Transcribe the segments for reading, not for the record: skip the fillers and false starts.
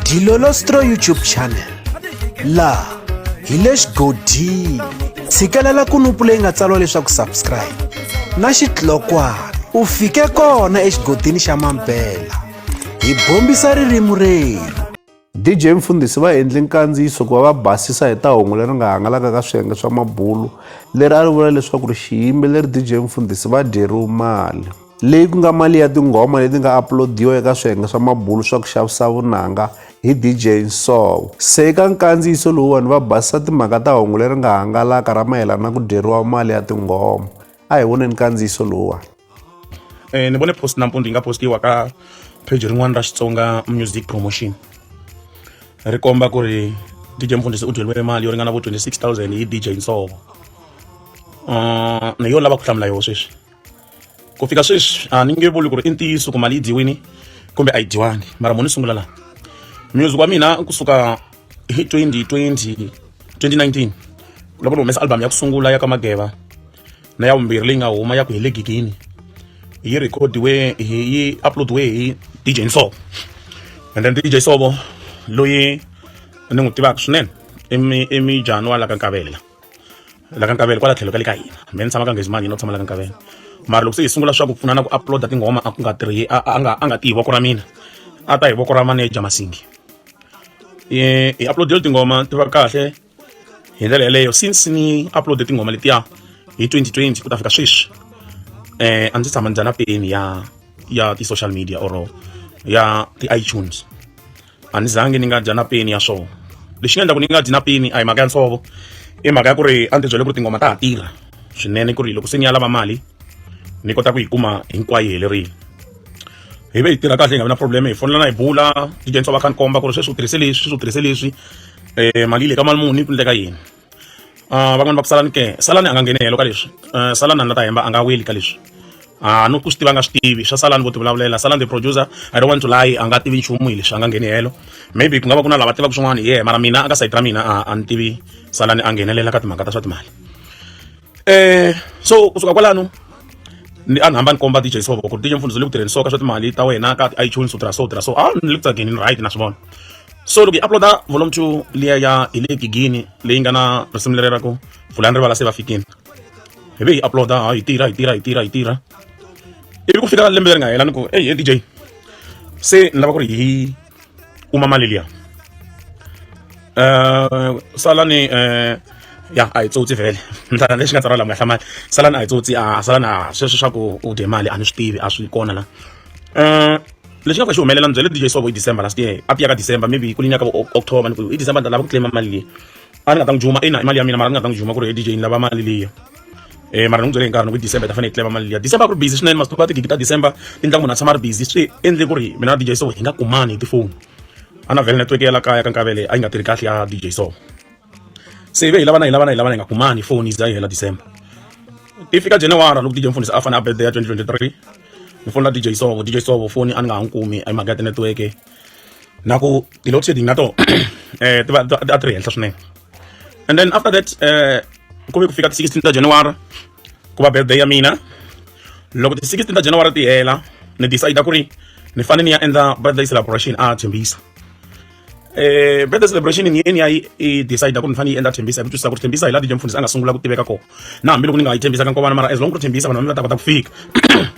Dilolostro YouTube channel laha hi le xigodini tshikelela kunupu leyi nga tsariwa leswaku subscribe na xitlokwana u fike kona exigodini xa mampela hi bombisa ririmi rerhu. DJ Mfundhisi va endle nkandziyiso ku va va basisa hi ta hungu leri nga hangalaka ka swiyenge swa mabulu leri a ri vula leswaku ri xiyimbeleri DJ Mfundhisi va dyeriwe mali leyi ku nga mali ya tinghoma leti nga uploadiwa eka swiyenge swa mabulu swa ku xavisa vunanga hi DJ Nsovo. Se eka nkandziyiso lowuwani va basisa timhaka ta hungu leri nga hangalaka ra mayelana na ku dyeriwa mali ya tinghoma. A hi voneni nkandziyiso lowuwani. Ni vone post nampundzu yi nga postiwa ka page rin'wana ra Xitsonga Music Promotion ri komba ku ri DJ Mfundhisi u dyeriwe mali yo ringana vo 26000 hi DJ Nsovo. Ni yo lava ku hlamula yoho sweswi ku fika sweswi a ni nge vuli ku ri i ntiyiso ku mali yi dyiwini kumbe a yi dyiwangi mara mo ni sungula laha music wa mina kusuka hi 2020 2019 loko ni humesa album ya ku sungula ya ka Mageva na ya vumbirhi leyi nga huma ya ku hi le gigini yi rhekhodiwe hi yi uploadiwe hi DJ Nsovo and then DJ Sobo loyi ni n'wi tivaka swinene i mijhani wa la ka Nkavela la ka Nkavela kwala tlhelo ka le ka hina me ni tshama ka Nghezimani yena u tshama la ka Nkavela mara loko se hi sungula swa ku pfunana ku uploada tinghoma a ku nga tirhi a nga ti hi voko ra mina a ta hi voko ra manager Masingi hi uploadile tinghoma ti va kahle hi ndlela yeleyo since ni upload tinghoma letiya hi 2020 ku ta fika sweswi a ndzi tshama ndzi na peni ya ti-social media or ya ti-iTunes a ni zangi ni nga dya na peni ya swona lexi nga endla ku ni nga dyi na peni a hi mhaka ya nsovo i mhaka ya ku ri a ni ti byele ku ri tinghoma ta ha tirha swinene ku ri loko se ni ya lava mali ni kota ku yi kuma hinkwayo yi helerile hi ve hi tirha kahle hi nga vi na problem hi fonelana hi bula DJ Nsovo a kha ni komba ku ri sweswi u tirhise leswi sweswi u tirhise leswi mali yi le ka mali muni ku endleka yini van'wani va ku salani ke salani a nga ngheni helo ka leswi salani a ni la ta hemba a nga weli ka leswi a no ku swi tiva a nga swi tivi swa salani vo ti vulavulela salani the producer I don't want to lie a nga tivi nchumu hi leswi a nga ngheni helo maybe ku nga va ku na lava tivaka swin'wana hi yehe mara mina aka sayiti ra mina a ni tivi salani a nghenelela ka timhaka ta swa timali so kusuka kwalano ni a ni hamba ni komba DJ Sobo ku DJ Mfundhisi le ku tirheni so ka swa timali ta wena ka ti-iTunes u tirha so u tirha so a ni le ku tsakeni ni right na swi vona so loko hi uploada volume 2 liya ya hi le gigini leyi nga na risimu leri ra ku pfulani rivala se va fikini hi ve hi uploada ha hi tirha hi tirha hi tirha hi tirha ivi ku fika lembe leri nga hela ni ku eyi he DJ se ni lava ku ri hi kuma mali liya salani ya a hi tsotsi vhele ndlela lexi nga tsariwa la mi nga hlamali salani a hi tsotsi a salani a sweswo swa ku u dye mali a ni swi tivi a swi kona la lexi nga fika xi humelela ni byele DJ Sobo hi December last year a tiya ka December maybe ku linya ka vo October ni ku hi December ni ta lava ku claim mali liya a ni nga ta n'wi juma ina i mali ya mina mara ni nga ta n'wi juma ku ri he DJ ni lava mali liya mara ni n'wi byele hi nkarhi ni ku hi December hi ta fanele hi claim mali liya December a ku ri busy swinene masiku ya tigigi ta December ti endla ku munhu a tshama a ri busy swi endle ku ri mina na DJ Sobo hi nga kumani hi tifoni a na vhele network ya la kaya ka Nkavele a yi nga tirhi kahle ya DJ Sobo se hi ve hi lavana hi lavana hi lavana hi nga kumani foni yi za yi hela December ti fika January loko DJ Mfundhisi a fane a birthday ya 2023 ni fonela DJ Sobo DJ Sobo foni a ni nga ha n'wi kumi a hi mhaka ya ti-network na ku ti-load shedding na tona ti va a ti ri henhla swinene and then after that ku ve ku fika ti-16 ta January ku va birthday ya mina loko ti-16 ta January ti hela ni decide ku ri ni fanele ni ya endla birthday celebration a Tembisa birthday celebration ni ye ni ya yi decide ku ni fanele yi endla Tembisa hi ku twisisa ku ri Tembisa hi laha DJ Mfundhisi a nga sungula ku tiveka kona na hambiloko ni nga yi Tembisa ka Nkovana mara as long ku ri Tembisa vanhu va ta kota ku fika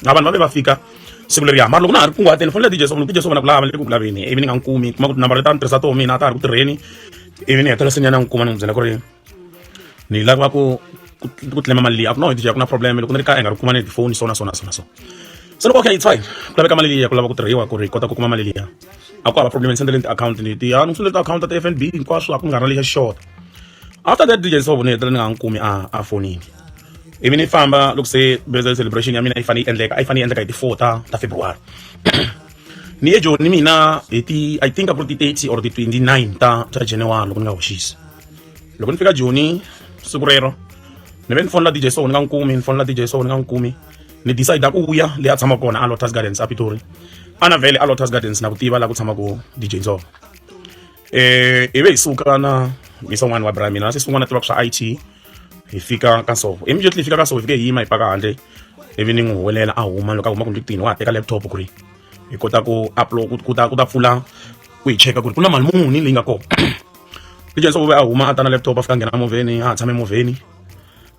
na vanhu va ve va fika siku leriya mara loko na ha ri kunguhateni fonela DJ Sobo DJ Sobo na ku lava ni le ku laveni ivi ni nga n'wi kumi kuma ku tinambara leti a ni tirhisa toho mina a ta ha ri ku tirheni ivi ni hetelela se ni ya ni ya n'wi kuma ni n'wi byela ku ri ni lava ku claim mali liya a ku no DJ a ku na problem loko ni ri kaya hi nga ri kuma ni tifoni so na so na so na so se loko okay it's fine ku laveka mali liya ku lava ku tirhiwa ku ri hi kota ku kuma mali liya a ku hava problem ni sendele ti-account leti a ni sendele ti-account ta ti-F_N_B hinkwaswo a ku nga ri na lexi a xi xota after that DJ Sobo ni hetelela ni nga ha n'wi kumi a fonini ivi ni famba loko se birthday celebration ya mina yi fanele yi endleka a yi fanele yi endleka hi ti-4 ta February ni ye Joni mina hi ti I think a ku ri ti-30 or ti-29 ta January loko ni nga hoxisi loko ni fika Joni siku rero ni ve ni fonela DJ Sobo ni nga n'wi kumi ni fonela DJ Sobo ni nga n'wi kumi ni decide ku vuya leyi a tshamaka kona a Lotus Gardens a Pitori a na vhele a Lotus Gardens na ku tiva laha ku tshamaka DJ Nsovo ivi hi suka na misa un'wana wa bra mina na sesi un'wana a tivaka swa IT hi fika ka Nsovo immediately hi fika ka Nsovo hi fike hi yima hi paka handle ivi ni n'wi huwelela a huma loko a huma ku ndzi tini wa ha teka laptop ku ri hi kota ku upload ku ta pfula Ku yi cheka ku ri ku na mali muni leyi nga kona. DJ Nsovo ve a huma a ta na laptop a fika a nghena movheni, a ha tshame movheni.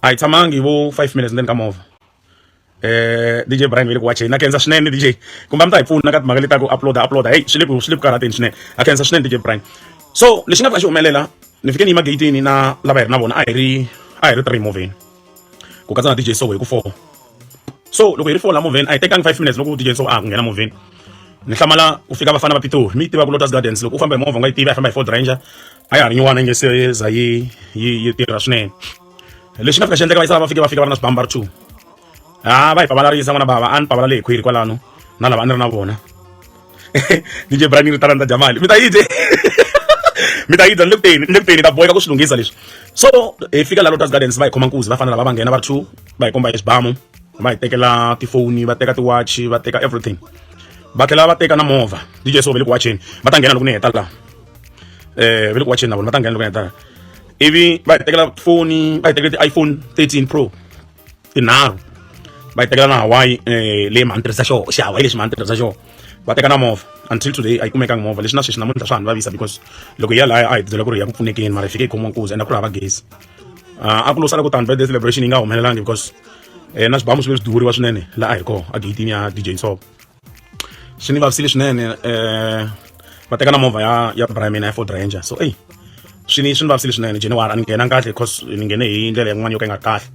A hi tshamangi vo 5 minutes ndzeni ka movha. DJ Brian ve le ku wacheni na khensa swinene DJ kumbe a mi ta hi pfuna ka timhaka leti ta ku upload-a upload-a hey swi le ku karhateni swinene a khensa swinene DJ Brian. So lexi nga fika xi humelela ni fike ni yima gate-ini na lava hi ri na vona a hi ri three movheni ku katsa na DJ Sowe hi ku four. So loko hi ri four la movheni a hi tekangi 5 minutes loko DJ Sowe a ha ku nghena movheni ni hlamala ku fika vafana va Pitori. Mi yi tiva ku Lotus Gardens loko u famba hi movha u nga yi tivi, a hi famba hi Ford Ranger, a ya ha ri nyuwana yi nge se za yi tirha swinene. Lexi nga fika xi endleka va yisa va fika va ri na swibamu va ri two. Ha va hi pavalarisa n'wana bava a ni pavalale hi khwiri kwalano na lava a ni ri na vona. DJ Brian ri tala ni ta dya mali mi ta yi dye mi ta yi dya ni le ku teni ni le ku teni ta boheka ku swi lunghisa leswi. So hi fika la Lotus Gardens va hi khoma nkuzi vafana lava va nghena va ri two va hi komba hi swibamu va hi tekela tifoni va teka tiwachi va teka everything va tlhela va teka na movha. DJ so ve le ku wacheni va ta nghena loko ni heta la va le ku wacheni na vona va ta nghena loko ni heta la ivi va hi tekela foni va hi tekela ti-iPhone 13 Pro tinharhu va hi tekela na Hawaii leyi mhani tirhisa xoho xi Hawaii lexi mhani tirhisa xoho va teka na movha. Until today a yi kumekangi movha. Leswi na sweswi namuntlha swa ha ni vavisa because loko hi ya laya a hi byela ku ri hi ya ku pfunekeni mara hi fike hi khomiwa nkuzi ende a ku ri hava gezi. A ku lo sala ku tani birthday celebration yi nga humelelangi because na swibamu swi ve swi duvuriwa swinene la a hi ri kona a gate-ini ya DJ Nsovo. Swi ni vavisile swinene va teka na movha ya Brian mina ya Ford Ranger. So ey swi ni vavisile swinene. January a ni nghena kahle because ni nghene hi ndlela yin'wana yo ka yi nga kahle.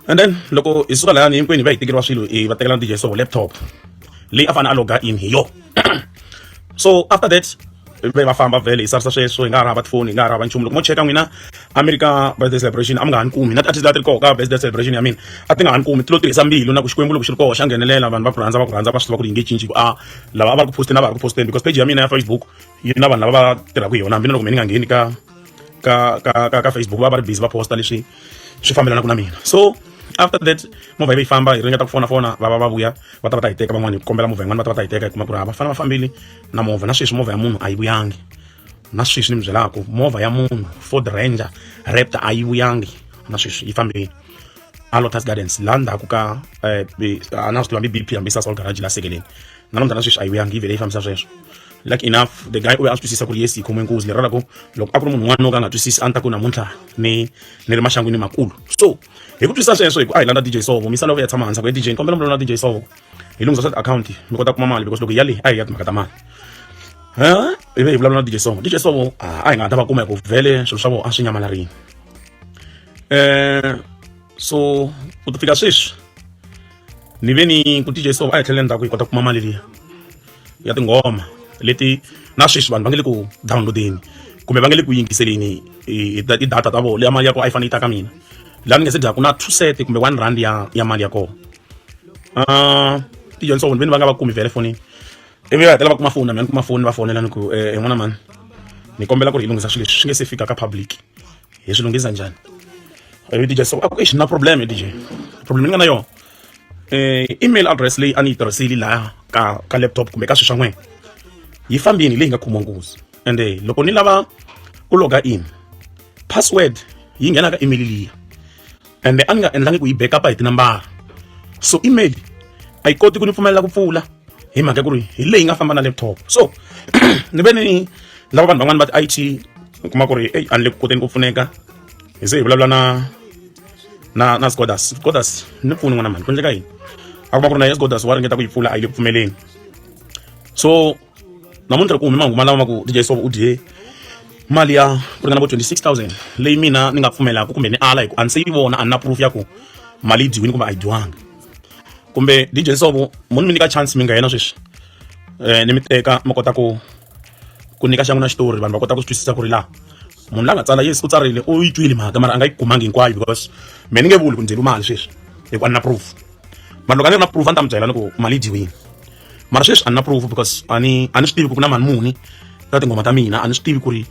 And then loko hi suka layani hinkwenu hi va hi tekeriwa swilo hi va tekela na DJ Sovo laptop leyi a fanele a loga in hi yo. So after that ve va famba vhele hi sarisa sweswo hi nga ha ri hava tifoni hi nga ha ri hava nchumu. Loko mo cheka n'wina America birthday celebration a mi nga ha ni kumi na ti-artist leti ri koho ka birthday celebration ya mina a ti nga ha ni kumi ti lo tirhisa mbilu na ku Xikwembu loko xi ri koho xa nghenelela vanhu va ku rhandza va ku rhandza va swi tiva ku ri yi nge cinci ku a lava a va ri ku posteni a va ri ku posteni because page ya mina ya Facebook yi na vanhu lava va tirhaka hi yona hambi na loko mina ni nga ngheni ka Facebook va va ri busy va posta leswi swi fambelanaka na mina. So after that movha yi ve yi famba hi ringeta ku fona fona va va va vuya va ta va ta hi teka van'wani hi kombela movha yin'wana va ta va ta hi teka hi kuma ku ri ha va fana va fambile na movha. Na sweswi movha ya munhu a yi vuyangi na sweswi ni mi byelaka movha ya munhu Ford Ranger Raptor a yi vuyangi na sweswi yi fambile a Lotus Gardens laha ndzhaku ka a na swi tiva hambi BP hambi Sasol garage la sekeleni na namuntlha na sweswi a yi vuyangi yi vhele yi fambisa sweswo. Like enough the guy u ve a swi twisisa ku ri yes yi khomiwe nkuzi leri ra ku loko a ku ri munhu un'wana no ka a nga twisisi a ni ta ku namuntlha ni ri maxangwini makulu. So hi ku twisisa sweswo hi ku a hi landza DJ Sovo misala ya tshama hansi ku DJ ni kombela mi na DJ Sovo hi lunghisa swa ti-account mi kota ku kuma mali because loko hi ya le a hi ya timhaka ta mali ha hi ve hi vulavula na DJ Sovo. DJ Sovo a hi nga ta va kuma hi ku vhele swilo swa vona a swi nyamalarini so ku ta fika sweswi ni ve ni ku DJ Sovo a hi tlhelele ndzhaku hi kota ku kuma mali liya ya tinghoma leti na sweswi vanhu va nge le ku downloadeni kumbe va nge le ku yingiseleni hi data ta vona leya mali ya kona a yi fanele yi ta ka mina laha ni nga se dyaku na 2 cent kumbe 1 rand ya mali ya kona. DJ Nsovo ni ve ni va nga va kumi vhele fonini ivi va hetelela va kuma foni na mina ni kuma foni va fonela ni ku n'wana mani ni kombela ku ri hi lunghisa swilo leswi swi nge se fika ka public hi swi lunghisa njhani. Ivi DJ Sovo a ku eish na problem DJ problem ni nga na yona email address leyi a ni yi tirhisile laha ka laptop kumbe ka swilo swa n'wina yi fambini leyi nga khomiwa nkuzi ende loko ni lava ku loga in password yi nghena ka email liya ende a ni nga endlangi ku yi backup hi tinambara so email a yi koti ku ni pfumelela ku pfula hi mhaka ku ri hi leyi nga famba na laptop. So ni ve ni lava vanhu van'wani va ti-IT u kuma ku ri eyi a ni le ku koteni ku pfuneka hi ze hi vulavula na Sgodas. Sgodas ni pfuni n'wana mhani ku endleka yini a kuma ku ri na ye Sgodas wa ringeta ku yi pfula a yi le ku pfumeleni. So namuntlha ku hume mahungu malama ma ku DJ Sovo u dye mali ya ku ringana vo 26,000 leyi mina ni nga pfumelaka kumbe ni ala hi ku a ni se yi vona a ni na proof ya ku mali yi dyiwini kumbe a yi dyiwanga kumbe DJ Sovo mo ni mi nyika chance mi nghena sweswi ni mi teka mi kota ku nyika xa n'wina xitori vanhu va kota ku swi twisisa ku ri laha munhu la nga tsala yes u tsarile u yi twile mhaka mara a nga yi kumangi hinkwayo because me ni nge vuli ku ni dyeliwe mali sweswi hi ku a ni na proof mara loko a ni ri na proof a ni ta mi byela ni ku mali yi dyiwile mara sweswi a ni na proof because a ni swi tivi ku ku na mali muni ka tinghoma ta mina a ni swi tivi ku ri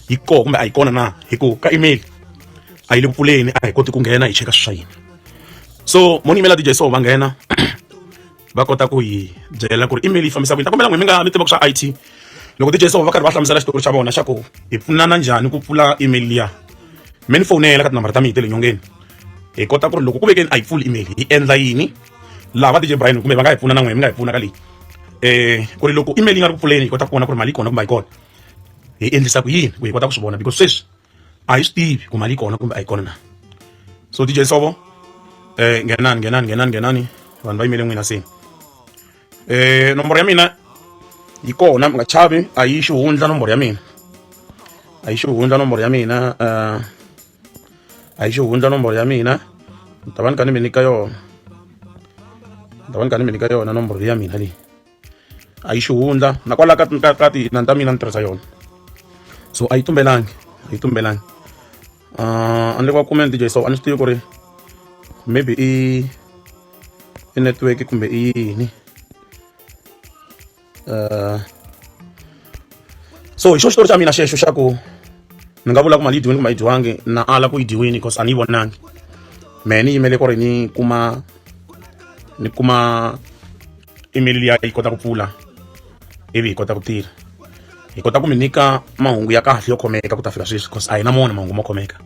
yi koho kumbe a yi kona na hi ku ka email a yi le ku pfuleni a hi koti ku nghena hi cheka swilo swa hina. So mo ni yimela DJ so va nghena va kota ku hi byela ku ri email yi fambisa ku yini. Ta kombela n'wina mi nga mi tivaka swa IT loko DJ so va karhi va hlamusela xitori xa vona xa ku hi pfunana njhani ku pfula email liya mi ni fonela ka tinambara ta mina ta le nyongeni hi kota ku ri loko ku vekeni a yi pfuli email hi endla yini laha va DJ Brian kumbe va nga hi pfuna na n'wina mi nga hi pfuna ka leyi. Ku ri loko email yi nga ri ku pfuleni hi kota ku vona ku ri mali yi kona kumbe a yi kona hi endlisa ku yini ku hi kota ku swi vona because sweswi a hi swi tivi ku mali yi kona kumbe a yi kona na. So DJ Sobo nghenani nghenani nghenani nghenani vanhu va yimele n'wina se. Nomboro ya mina yi kona mi nga chavi a yi xihundla nomboro ya mina a yi xihundla nomboro ya mina a yi xihundla nomboro ya mina ni ta va ni kha ni mi nyika yona ni ta va ni kha ni mi nyika yona nomboro ya mina leyi a yi xihundla na kwala ka ka ka tinani ta mina ni tirhisa yona so a yi tumbelangi a yi tumbelangi a ni le ku va kumeni DJ so a ni swi tivi ku ri maybe i i network kumbe i yini so hi xo xitori xa mina xexo xa ku ni nga vula ku mali yi dyiwini kumbe a yi dyiwangi na ala ku yi dyiwini because a ni yi vonangi mehe ni yimele ku ri ni kuma ni kuma email liya yi kota ku pfula ivi hi kota ku tirha hi kota ku mi nyika mahungu ya kahle yo khomeka ku ta fika sweswi because a hi na mona mahungu mo khomeka.